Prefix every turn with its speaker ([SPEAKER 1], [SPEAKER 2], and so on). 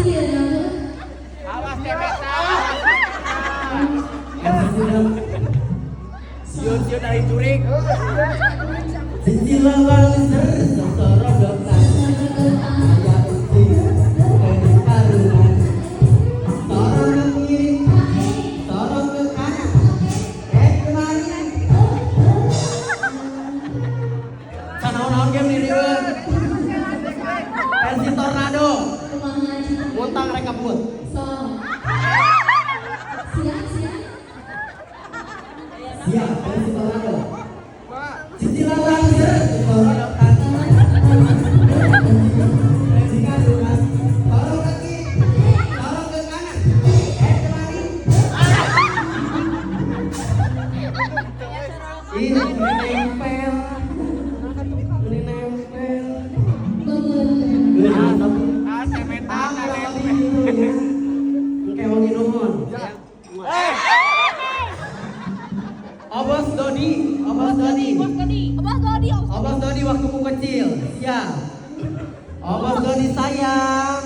[SPEAKER 1] Sieun.
[SPEAKER 2] Awas tebeta.
[SPEAKER 3] Versi Sunda.
[SPEAKER 2] Sieun-sieun dari jurig.
[SPEAKER 3] Siji lawang ser sesorodotan. Aya ucing dari karungan. Sorong ke kiri, sorong ke kanan. Eh, kemari. Canaon-naon game di riweuh. Versi tornado.
[SPEAKER 1] Kumaha cina?
[SPEAKER 3] Muntang rek kebut.
[SPEAKER 1] Sok. Siap, siap.
[SPEAKER 3] Siap, versi tornado. Siji lawang ser sesorodotan. Jika lunas, sorong ke kiri, sorong ke kanan. Eh, kemari. Ini nempel. Ini nempel.
[SPEAKER 1] Bener.
[SPEAKER 2] Ah, tebeta.
[SPEAKER 3] Ah, kalau gitu ya. Engke wangi nuhun.
[SPEAKER 2] Eh.
[SPEAKER 3] Obos Dodi, Obos Dodi.
[SPEAKER 4] Obos Dodi, Obos.
[SPEAKER 3] Obos Dodi waktu ku kecil. Siap. Obos Dodi sayang.